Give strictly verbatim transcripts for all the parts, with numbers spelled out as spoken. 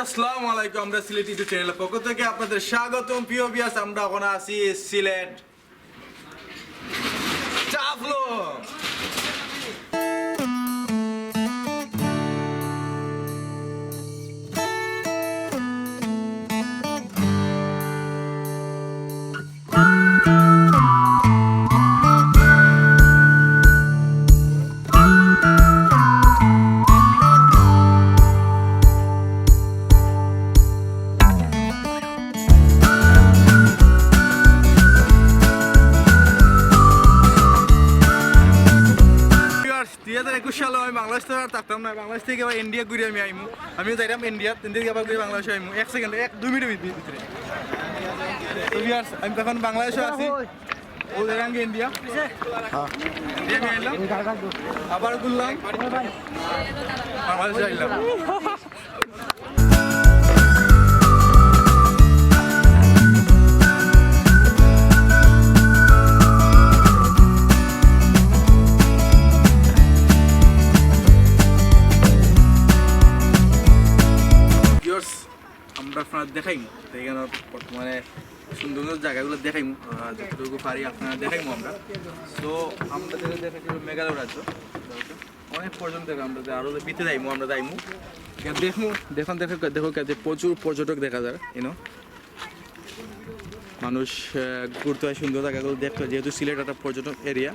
আসসালামু আলাইকুম, আমরা সিলেট ইউটিউব চ্যানেলের পক্ষ থেকে আপনাদের স্বাগতম। প্রিয় ভিউয়ার্স, আমরা এখন আছি সিলেট জাফলং। দুই হাজার একুশ সালে আমি বাংলাদেশ থেকে আর থাকতাম না, বাংলাদেশ থেকে আবার ইন্ডিয়া ঘুরে আমি আইমু। আমিও যাইতাম ইন্ডিয়া, তিন দিন আবার ঘুরে বাংলাদেশে আইমু, এক সেকেন্ডে, এক দুই মিনিটের ভিতরে। তো ভিউয়ার্স, আমি এখন বাংলাদেশে আছি, ও যাইরাঙ্গে ইন্ডিয়া। ইন্ডিয়া আমি আইলাম, আবার ঘুরলাম, বাংলাদেশে আইলাম। ভিউয়ার্স, আমরা আপনারা দেখাইমু, তো এখানে বর্তমানে সুন্দর সুন্দর জায়গাগুলো দেখাইমু, আহ, যতটুকু পারি আপনারা দেখাইমু আমরা। তো আমরা যেটা দেখাইছি হলো মেঘালয় রাজ্য, অনেক পর্যটক দেখে আমরা যে আরো যে ভিতরে যাইমু, আমরা যাইমু। ইয়া দেখমু, দেখুন, দেখো, দেখো, যে প্রচুর পর্যটক দেখা যায়, you know। মানুষ, আহ, ঘুরতে হয়, সুন্দর জায়গাগুলো দেখতে হয়, যেহেতু সিলেট একটা পর্যটন এরিয়া।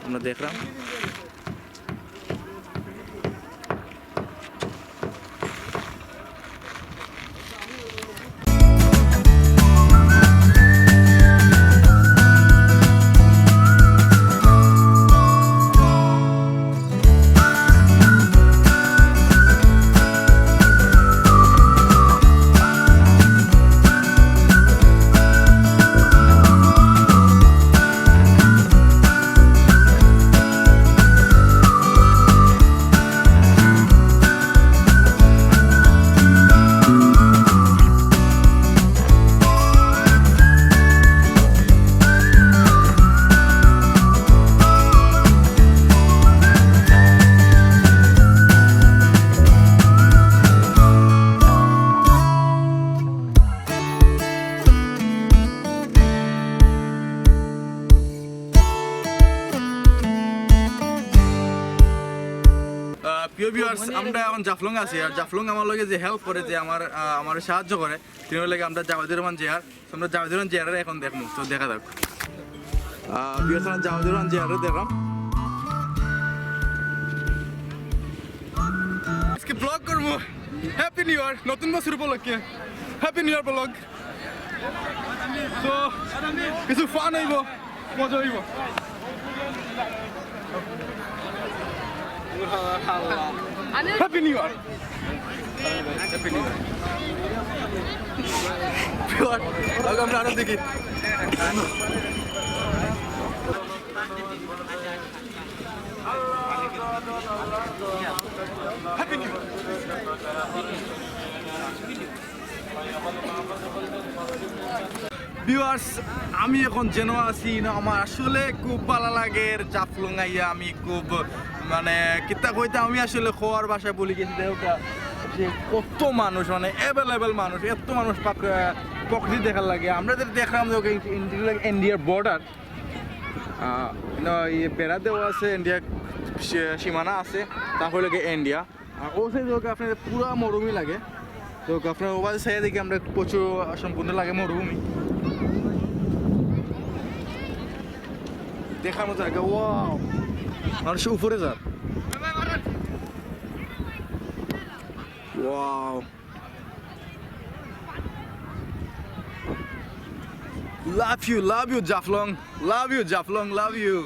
আমরা দেখলাম। আহ, প্রিয় ভিউয়ার্স, আমরা এখন জাফলং আছি, আর জাফলং আমার লগে যে হেল্প করে, যে আমার, আহ, আমার সাহায্য করে, তিনি হলে আমরা জাভেদুর রহমান জেআর। তো আমরা জাভেদুর রহমান জেআররে এখন দেখমু, তো দেখা যাক। আহ, ভিউয়ার্স, আমরা জাভেদুর রহমান জেআররে দেখলাম। আজকে ব্লগ করবো, হ্যাপি নিউ ইয়ার, নতুন বছর উপলক্ষে হ্যাপি নিউ ইয়ার ব্লগ। তো কিছু ফান হইব, মজা হইব। Happy new year. Happy new year. আমরা আরো দেখি। Happy new year. ভিউয়ার্স, আমি এখন যেন আছি না, আমার আসলে খুব ভালা লাগের জাফলং আইয়া। আমি খুব, মানে, কিতা কইতাম, আমি আসলে খোয়ার ভাষা বলি গেছি। দেখো কা, যে কত মানুষ, মানে, অ্যাভেলেবল মানুষ, এত মানুষ পাক-, প্রকৃতি দেখার লাগে। আমরা যে দেখলাম যে ওকে ইন্ডিয়ার বর্ডার, আহ, না, ইয়ে বেড়া দেওয়া আছে, ইন্ডিয়া সী-, সীমানা আছে, তা হইলে গিয়ে ইন্ডিয়া। আর ও সাইড ওকে আপনার পুরা মরুভূমি লাগে। তো আপনার ওভার সাইড দেখি আমরা প্রচুর সম্পূর্ণ লাগে মরুভূমি। দেখার মতো জায়গা, ওয়াও। মানুষ উপরে যার। Wow. Love you, love you, Jaflong. Love you, Jaflong, love you.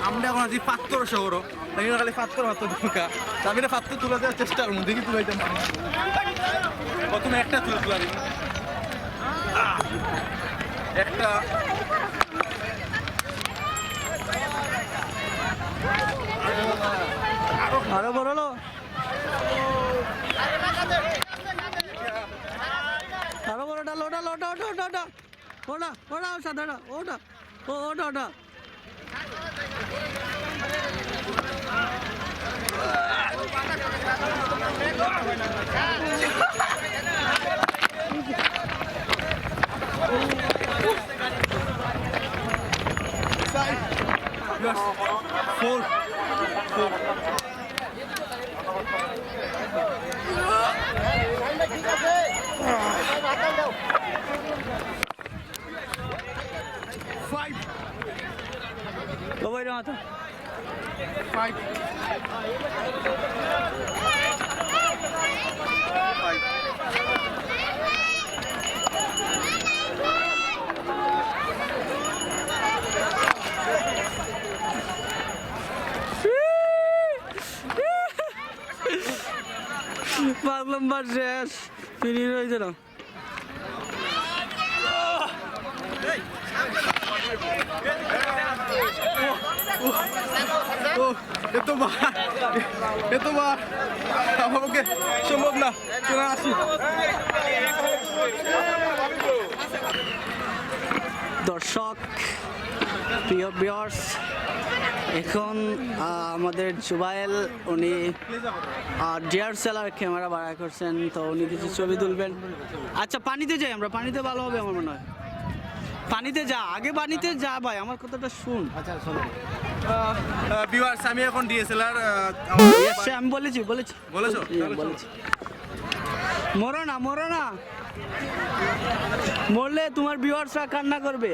আমরা এখন আছি পাত্তর শহর, তাই না? খালি পাত্তর, পাত্তর ঢুকা। তা আমি এটা পাত্তর তুলে দেওয়ার চেষ্টা করবো, দেখি তুলে দিতে পারি। প্রথমে একটা তুলে তুলে দিই। আহ, একটা। আরো বড় হলো। আরো বড়, ওটা, ওটা, ওটা, ওটা, ওটা, ওটা। ওটা, ওটা, ওর সাথে ওটা, ওটা। ও, ওটা, ওটা। Four. Four. Five. ও ভাই, রে মাথা। Five. Five. পাঁচ নম্বর শেষ, ফিনিশ হয়েছে না। ও, এত বার, এত বার, আমার পক্ষে সম্ভব না। চলে আসি। দর্শক, প্রিয় ভিউয়ার্স, এখন, আহ, আমাদের জুবায়েল, উনি, আহ, ডিএসএলআর ক্যামেরা ভাড়া করছেন, তো উনি কিছু ছবি তুলবেন। আচ্ছা, পানিতে যাই আমরা, পানিতে ভালো হবে আমার মনে হয়। পানিতে যা, আগে পানিতে যা ভাই, আমার কথাটা শুন। আচ্ছা, শোনো। আহ, আহ, ভিউয়ার্স, আমি এখন ডিএসএলআর, আহ, আমার ইয়ে, সে আমি বলেছি, বলেছি। বলেছো? জি, তাহলে বলেছি। মরো না, মরো না। মরলে তোমার ভিউয়ার্সরা কান্না করবে।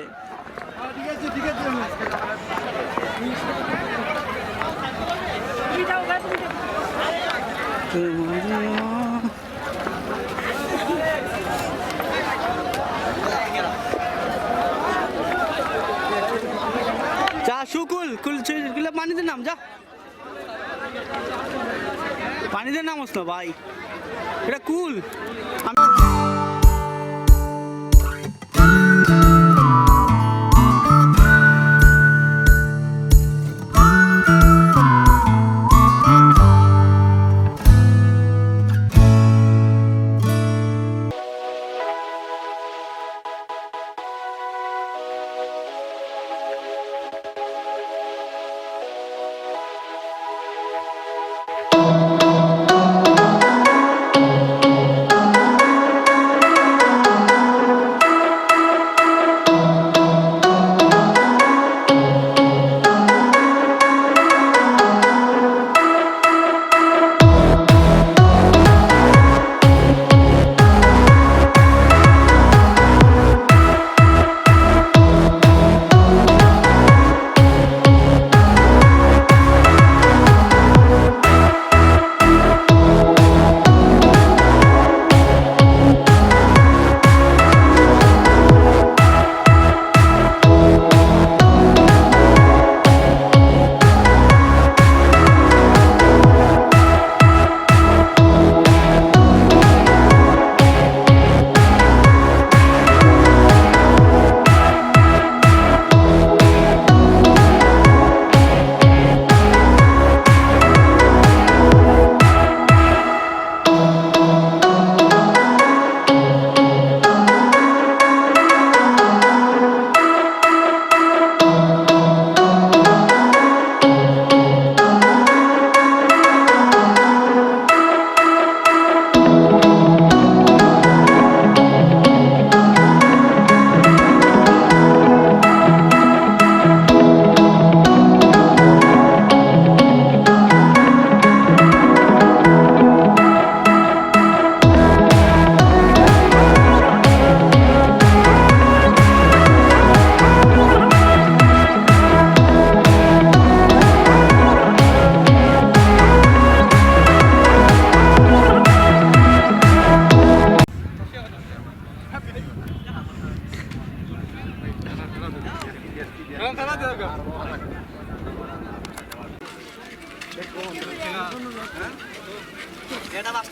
যা, শুকুল, কুল, কুলে পানিতে নাম, যা। পানিতে নামস না ভাই, এটা কুল। আমি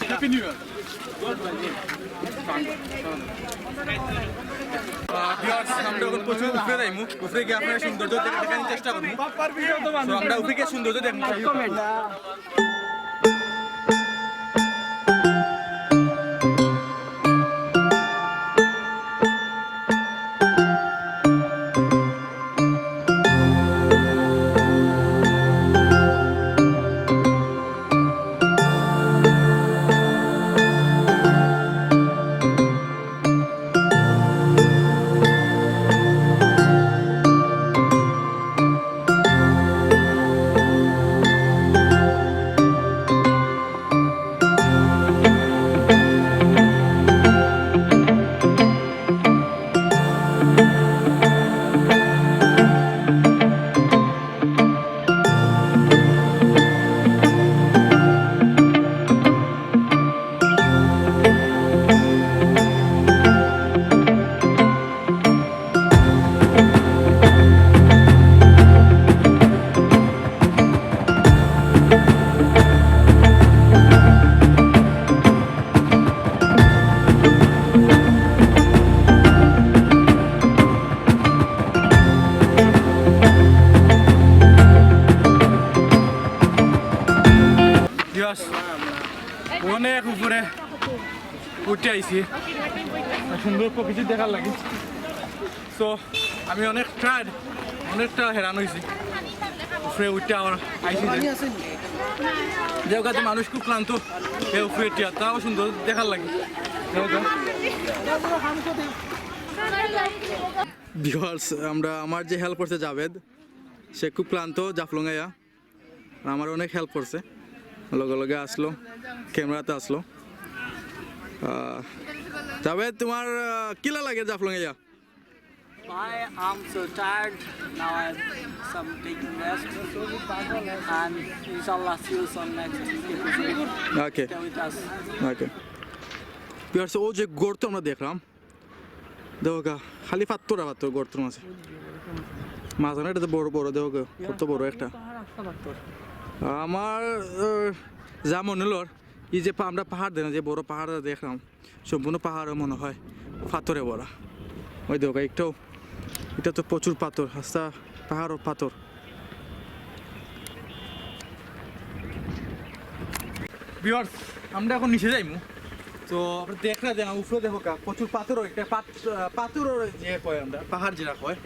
হ্যাপি নিউ ইয়ার। আহ, viewers, আমরা এখন প্রচুর উপরে যাইমু। উপরে গিয়া আপনারারে সৌন্দর্য দেখা-, দেখানির চেষ্টা করমু। So, আমরা উপরে গিয়া সৌন্দর্য দেখমু। Yes, অনেক উপরে উঠি আইছি, আর সুন্দর প্রকৃতি দেখার লাগি। So, আমি অনেক টায়ার্ড, অনেকটা হেরান অইছি। উপরে উঠি আবার আইছি যে। দেখো, মানুষ খুব ক্লান্ত, এ উপরে উঠিয়া, তাও সুন্দর দেখার লাগি। দেখো। Viewers, আমরা, আমার যে হেল্প করছে জাভেদ, সে খুব ক্লান্ত, জাফলং আইয়া। আমারে অনেক হেল্প করছে, লগে লগে আসলো, ক্যামেরাতে আসলো। আহ, জাভেদ, তোমার, আহ, কিলা লাগে জাফলং আইয়া? I am so tired. Now I'm some taking rest. And inshallah, see you soon next week. Okay. Stay with us. Okay. Viewers, ও যে গর্ত আমরা দেখলাম, দেখো গা, খালি পাত্তর আর পাত্তর গর্তর মাঝে। মাঝখানে এটা তো বড় বড়, দেখো গা, কত বড় একটা। আমার, আহ, যা মনে হলো, এই যে পা-, আমরা পাহাড় দেখলাম, যে বড় পাহাড় দেখলাম, সম্পূর্ণ পাহাড়ও মনে হয় পাথরে ভরা। ওই দেখো, একটাও, এটা তো প্রচুর পাথর, রাস্তা পাহাড়ও পাথর। Viewers, আমরা এখন নিচে যাইমু। তো আপনারা দেখরা যে উপরে দেখো কা, প্রচুর পাথর, একটা পাত-, আহ, পাথর যে কয় আমরা, পাহাড় যেটা কয়,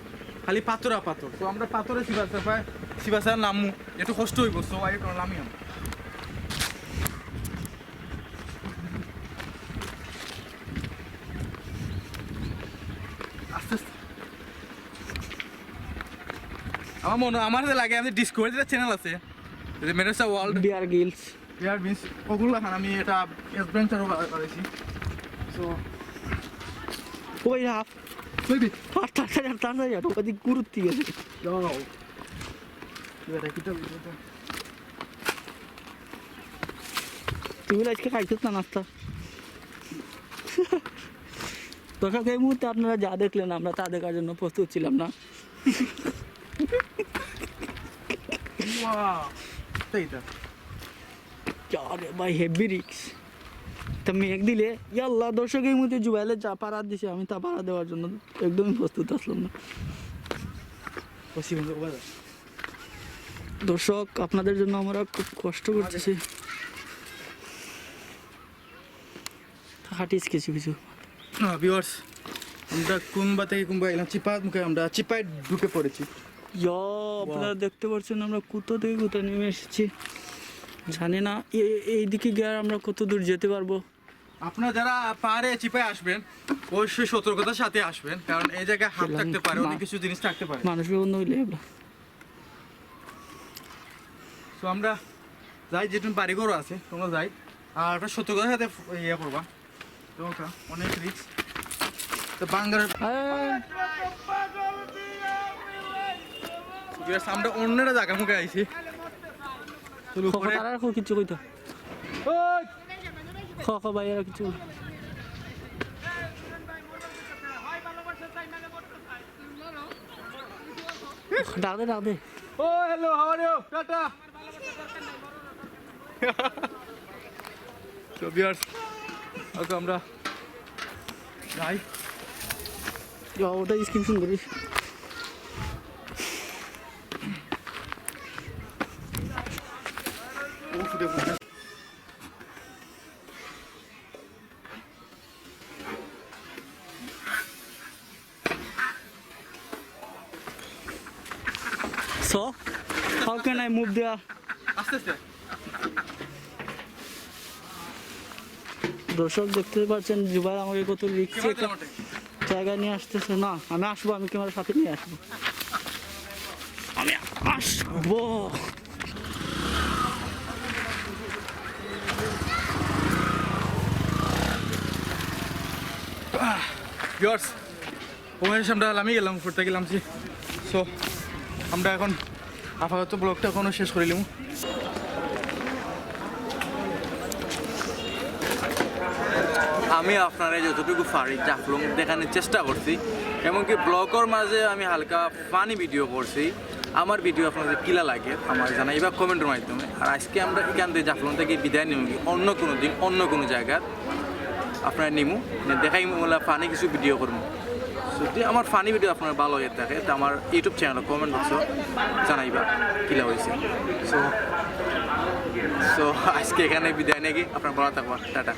খালি পাথর আর পাথর। তো আমরা পাথরে শিবাসা পায়, শিবাসা নামমু, একটু কষ্ট হইব, so আই একটু নামি আমরা। আস্তে আস্তে। আমার মনে, আমার যে লাগে, আমি Discovery যেটা চ্যানেল আছে, যে মেরেসা ওয়ার্ল্ড। বিয়ার গিলস। বিয়ার মিন্স, ওগুলো এখন আমি এটা অ্যাডভেঞ্চারও করেছি। So, ওই হাফ। বেবি। আর তাড়াতাড়ি, আর তাড়াতাড়ি, আর ওদিক গুরুত্ব গেছে। যাও। এটা কিটা, কিটা। তুমি আজকে খাইছো না নাস্তা? দর্শক, এই মুহূর্তে আপনারা যা দেখলেন, আমরা তা দেখার জন্য প্রস্তুত ছিলাম না। ওয়াও, এইটা। আরে ভাই, হেভি রিস্ক। তা মেঘ দিলে, ইয়াল্লা, দর্শক, এই মুহূর্তে জুবাইলে যা পাড়া দিছে, আমি তা পাড়া দেওয়ার জন্য একদমই প্রস্তুত আসলাম না। দর্শক, আপনাদের জন্য আমরা খুব কষ্ট করতেছি। হাঁটিস কিছু কিছু। হ্যাঁ, ভিউয়ার্স, আমরা কুম্বা থেকে কুম্বা এলাম, চিপার মুখে আমরা চিপায় ঢুকে পড়েছি। ইয়া, আপনারা দেখতে পাচ্ছেন আমরা কোথা থেকে কোথায় নেমে এসেছি, জানি না। এ-, এইদিকে গিয়ে আর আমরা কত দূর যেতে পারবো। আপনারা যারা পাহাড়ে চিপায় আসবেন, অবশ্যই সতর্কতার সাথে আসবেন, কারণ এই জায়গায় হাত থাকতে পারে, অনেক কিছু জিনিস থাকতে পারে। মানুষ বন্ধ হইলে আমরা তো আমরা যাই, যেটুকু বাড়িঘর আছে, তোমরা যাই, আর একটা সতর্কতার সাথে ইয়ে করবা। তো ওটা অনেক রিস্ক। তো বাঙ্গার আমরা অন্যরা জায়গা মুখে আইছি। চলো, খ, খ, উপরে। তারা আর কিছু কইতো। ওই! খ, খ, ভাই, আর কিছু। ডাক দে, ডাক দে। Oh, hello, how are you? Tata. তো ভিউয়ার্স, আজকে আমরা যাই। ওটা স্ক্রিন সুন্দর। So, how can I move there? আস্তে আস্তে। দর্শক দেখতে পাচ্ছেন, জুবাইর আমাকে কত রিস্ক জায়গা নিয়ে আসতেছে। না, আমি আসবো, আমি ক্যামেরা সাথে নিয়ে আসবো। আমি আসবো। ভিউয়ার্স, অবশেষে আমরা লামি গেলাম, উপর থাকি লামছি। সো আমরা এখন আপাতত ব্লগটা এখনো শেষ করিলাম। আমি আপনারে যতটুকু পারি জাফলং দেখানোর চেষ্টা করছি, এমনকি ব্লগর মাঝে আমি হালকা ফানি ভিডিও করছি। আমার ভিডিও আপনাদের কিলা লাগে আমার জানাইবা কমেন্টের মাধ্যমে। আর আজকে আমরা এখান থেকে জাফলং থেকে বিদায় নিমু, অন্য কোনো দিন অন্য কোনো জায়গার আপনারা নিমু, মানে দেখাইমু, ওলা ফানি কিছু ভিডিও করমু। যদি আমার ফানি ভিডিও আপনার ভালো হয়ে থাকে, তো আমার ইউটিউব চ্যানেল কমেন্ট বক্সে জানাইবা কিলা হয়েছে। সো সো আজকে এখানে বিদায় নিয়ে আপনারা ভালো থাকবা, টাটা।